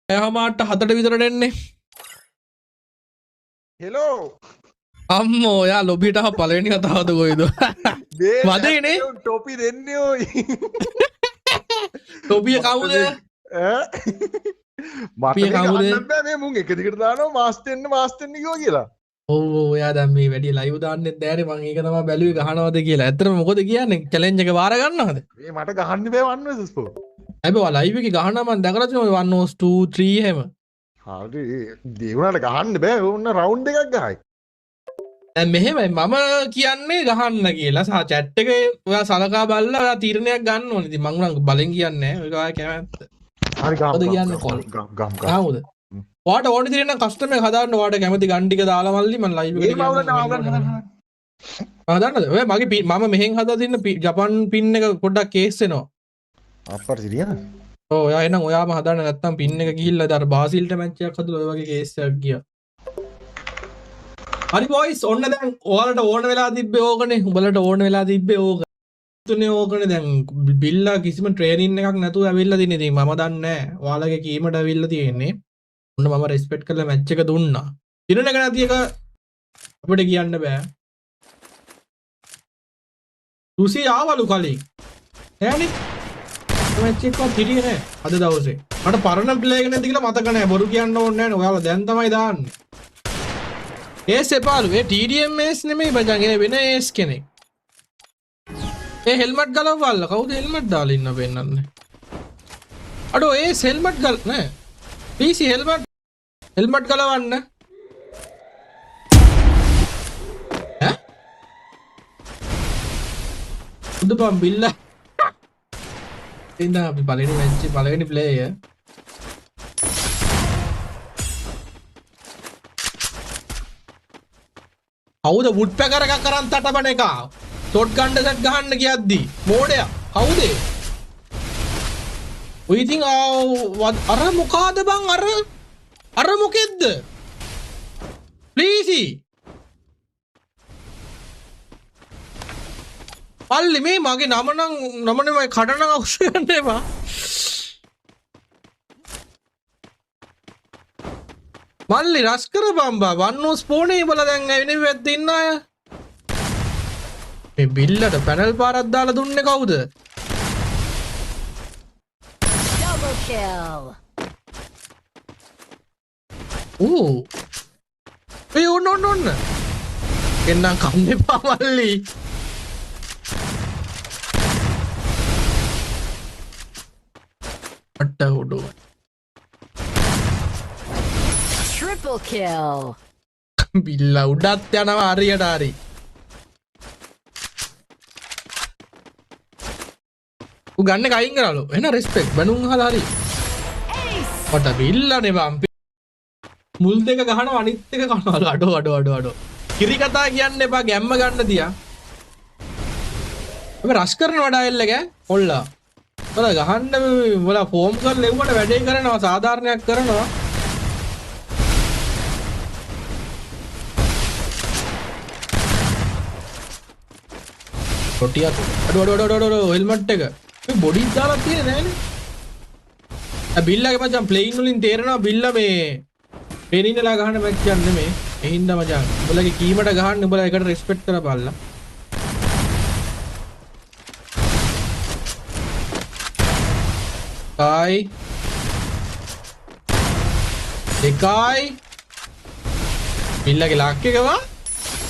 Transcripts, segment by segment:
6:30ට 7ට විතරට එන්නේ. හෙලෝ. අම්මෝ, ඔයා ලොබියට ආව පළවෙනි කතාවද කොයිද? වදේනේ. ටොපි දෙන්නේ ඔයි. ටොපිය කවුද? ඈ? මට ටොපිය කවුද? ගහන්න බෑ, මේ මුන් එක දිගට දානවා මාස් දෙන්න මාස් දෙන්න කිව්වා කියලා. ඔව් ඔව්, ඔයා දැන් මේ වැඩි ලයිව් දාන්නෙත් නෑනේ. මං ඒක තමයි බැලුවේ ගහනවද කියලා. ඇත්තටම මොකද කියන්නේ? චැලෙන්ජ් එක වාර ගන්නවද? මේ මට ගහන්න බෑ 1 versus 4. හැබැයි ඔයා ලයිව් එකේ ගහනවා මං දැකලා තියෙනවා 1 versus 2 3 එහෙම. හරි, ඒ වුණාට ගහන්න බෑ. ඕන්න රවුන්ඩ් එකක් ගහයි. දැන් මෙහෙමයි මම කියන්නේ ගහන්න කියලා සහ චැට් එකේ ඔයා සලකා බලලා ඔයා තීරණයක් ගන්න ඕනේ. ඉතින් මං උනන් බලෙන් කියන්නේ නෑ. ඒක ඔයා කැමැත්ත. හරි, ගහමු. මොකද කියන්නේ කොල්? ගම් ගම් ගම්. ගහමුද? ඔයාට ඕන විදිහට නම් කස්ටම් එක හදාන්න ඔයාට කැමති ගන් ටික දාලා මල්ලි මං ලයිව් එකට ඒ මවුල කියන්නම්. නෑ, මවුල නෑ. මං හදන්නද? ඔය මගේ මම මෙහෙන් හදා දෙන්න ජපන් පින් එක පොඩ්ඩක් කේස් වෙනවා. අප්පට සිරියන. ඔව්, ඔයා එහෙනම් ඔයාම හදන්න, නැත්තම් පින් එක ගිහිල්ලා අර බාසිල්ට මැච් එකක් හදලා ඔය වගේ කේස් එකක් ගියා. හරි බොයිස්, ඔන්න දැන් ඔයාලට ඕන වෙලා තිබ්බේ ඕකනේ. උඹලට ඕන වෙලා තිබ්බේ ඕක. තුනේ ඕකනේ. දැන් බිල්ලා කිසිම ට්‍රේනින් එකක් නැතුව ඇවිල්ලා තින්නේ. ඉතින් මම දන්නේ නෑ. ඔයාලගේ කීමට ඇවිල්ලා තියෙන්නේ. ඔන්න මම රෙස්පෙක්ට් කරලා මැච් එක දුන්නා. දිනන එක නැති එක අපිට කියන්න බෑ. රුසි ආවලු කලින්. නෑනේ. මැච් එකක්වත් හිටියේ නෑ අද දවසේ. මට පරණ ප්ලේ එක නැති කියලා මතක නෑ. බොරු කියන්න ඕනේ නෑනේ. ඔයාලා දැන් තමයි දාන්නේ. ඒස් එපාලු. ඒ TDM ඒස් නෙමෙයි මචං. ඒ වෙන ඒස් කෙනෙක්. ඒ හෙල්මට් ගලවවල්ල. කවුද හෙල්මට් දාලා ඉන්න පෙන්නන්නේ? අඩෝ ඒස් හෙල්මට් ගල නෑ. PC helmet helmet ගලවන්න. ඈ? උඩපම් බිල්ලා. ඉතින් අපි පළවෙනි මැච් එක පළවෙනි ප්ලේ එක. කවුද වුඩ් පැකර් එකක් අරන් තටමන එක? ෂොට් ගන් සෙට් ගහන්න කියද්දි මෝඩයා කවුද ඒ? ඔය ඉතින් අර මොකාද බං, අර මොකෙද්ද? ප්ලීසි. පල්ලි මේ මගේ නම නම් නම නෙමෙයි කඩ නම් අවශ්‍ය ගන්න එපා. මල්ලි රස් කරපන් බා. වන් ඕස් ෆෝනේ ඉබලා දැන් ඇවිනේ පැත්තේ ඉන්න අය. මේ බිල්ලට පැනල් පාරක් දාලා දුන්නේ කවුද? Double kill. ඌ. ඒ ඔන්න ඔන්න ඔන්න. එන්නම් කන්න එපා මල්ලි. අට්ට උඩු. Triple kill. බිල්ලා උඩත් යනවා හරියට හරි. ඌ ගන්න එක අයින් කරාලු. එහෙනම් රෙස්පෙක්ට් බැනුම් අහලා හරි. මට බිල්ලානේ බං. මුල් දෙක ගහනවා අනිත් එක කනවලු. අඩෝ අඩෝ අඩෝ අඩෝ. කිරි කතා කියන්න එපා, ගැම්ම ගන්න තියා. අපි රෂ් කරන වඩා එල්ල ඈ කොල්ලා. ඔයාලා ගහන්න මේ උඹලා ෆෝම් කරලා එව්වට වැඩේ කරනවා, සාධාරණයක් කරනවා. රොටියක්. අඩෝ අඩෝ අඩෝ අඩෝ අඩෝ හෙල්මට් එක. මේ බොඩි දාලා තියෙන්නේ නෑනේ. ආ බිල්ලාගේ මචං ප්ලේන් වලින් තේරෙනවා බිල්ලා මේ පෙරින්නලා ගහන මැච් එකක් නෙමෙයි. ඒ හින්දා මචං උඹලගේ කීමට ගහන්න උඹලා එකට රෙස්පෙක්ට් කරපල්ලා. එකයි දෙකයි බිල්ලාගේ ලක් එක වා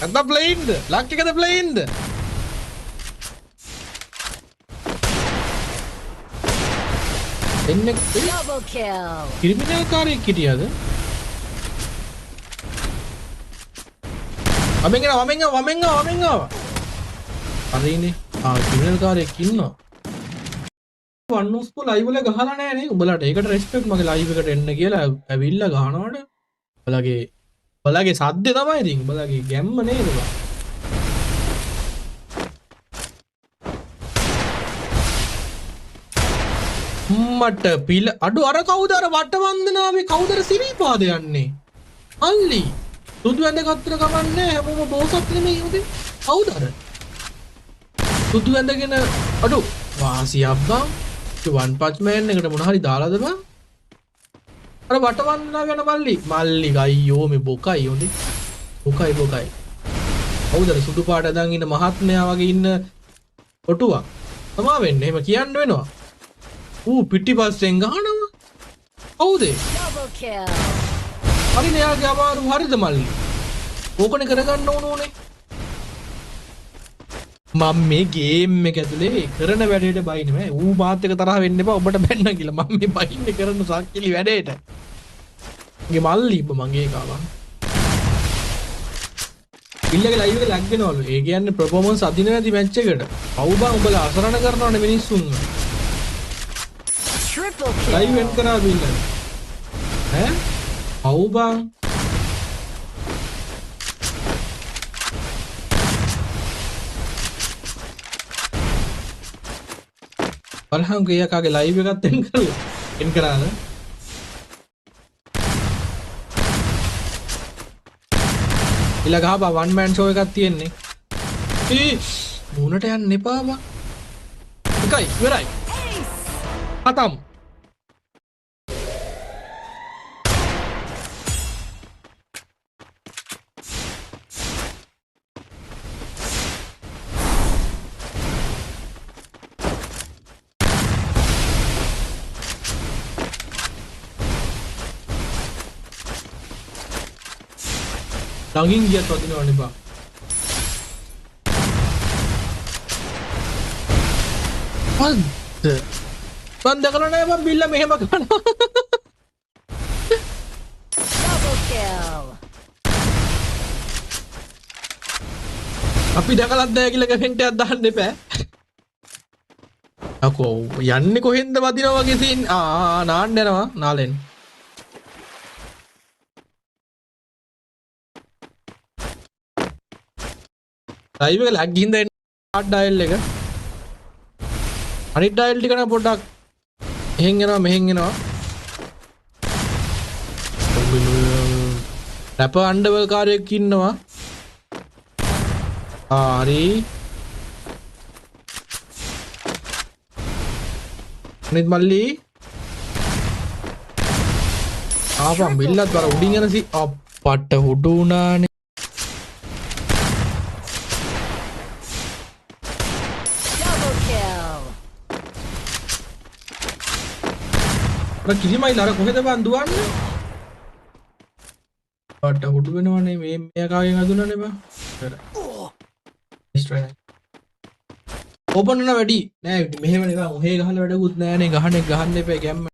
නැත්නම් ප්ලේන්ද? ලක් එකද ප්ලේන්ද? එන්නේ Double kill. Criminal කාරයෙක් හිටියද? වමෙන් එනවා, වමෙන් ආවා, වමෙන් ආවා, වමෙන් ආවා. හරිනේ. ක්‍රිමිනල් කාරයෙක් ඉන්නවා. වන් උස්පෝ ලයිව් වල ගහලා නෑ නේ. උඹලාට ඒකට රෙස්පෙක්ට් මගේ ලයිව් එකට එන්න කියලා ඇවිල්ලා ගහනවට උඹලගේ සද්දේ තමයි ඉතින්. උඹලගේ ගැම්ම නේද බං? මට පිළ අඩු අර කවුද අර වටවන්දනාවේ කවුද අර සිරිපාද යන්නේ? අල්ලි සුදු ඇඳ ගත්තට කමන්නේ හැමෝම බෝසත් නෙමෙයි උදේ. කවුද අර සුදු ඇඳගෙන අඩු වාසියක් බං. ඒ වන් පන්ච් මෑන් එකට මොන හරි දාලාද බං? අර වටවන්දනා වෙන මල්ලි. මල්ලි අයියෝ මේ බොකයි හොඳේ. බොකයි බොකයි. කවුද අර සුදු පාට ඇඳන් ඉන්න මහත්මයා වගේ ඉන්න ඔටුවක්. තමා වෙන්නේ. එහෙම කියන්න වෙනවා. ඌ පිටිපස්සෙන් ගහනවා. කවුද ඒ? Double kill. හරිනේ යාගේ අමාරු හරිද මල්ලි? ඕකනේ කරගන්න ඕන ඕනේ. මම මේ ගේම් එක ඇතුලේ කරන වැඩේට බයින්නේ නෑ. ඌ මාත් එක තරහ වෙන්න එපා ඔබට බැන්න කියලා. මම මේ බයින්නේ කරන සක්කිලි වැඩේට. මගේ මල්ලි ඉබ්බ මගේ එකා බං. ඉල්ලගේ ලයිව් එක ලැග් වෙනවලු. ඒ කියන්නේ පර්ෆෝමන්ස් අදින නැති මැච් එකට. පව් බං උඹලා අසරණ කරනවනේ මිනිස්සුන්ව. Triple live kill. එන් කරා බිල්ල. ඈ? පව් බං. බලහංකෝ ඒ යකාගේ ලයිව් එකත් එන් කරලා. එන් කරාද? ඊළඟ ගහපන් වන් මෑන් ෂෝ එකක් තියෙන්නේ. ඊ මූණට යන්න එපා බං. එකයි ඉවරයි. ખતમ. ළඟින් ගියත් වදිනවනේ බං. වද්ද බං දැකලා නෑ බං බිල්ල මෙහෙම කරනවා. Double kill. අපි දැකලත් නෑ කියලා කමෙන්ට් එකක් දාන්න එපා. අකෝ යන්නේ කොහෙන්ද වදිනවා වගේ සීන්. ආ නාන්න යනවා නාලෙන්. ලයිව් එක ලැග් ගිහින් දැන් හાર્ඩ් ඩයල් එක. අනිත් ඩයල් ටික නම් පොඩ්ඩක් එහෙන් එනවා මෙහෙන් එනවා. රැපර් අන්ඩර්වර්ල්ඩ් කාරයෙක් ඉන්නවා. ආ හරි. අනිත් මල්ලි ආපන් බිල්ලත් බර උඩින් යන සී අප්පට හුඩු වුණානේ. Double kill. අර කිරිමයිල අර කොහෙද බං දුවන්නේ? පට්ට හුඩු වෙනවනේ මේ මෙයාකාගෙන් අඳුනන්නේ බං. ඉවරයි. ඉස්ට්‍රයි. ඕපන් වෙන වැඩි නෑ මෙහෙම නේ බං ඔහේ ගහලා වැඩකුත් නෑනේ ගහන්නේ ගහන්න එපා ගැම්ම.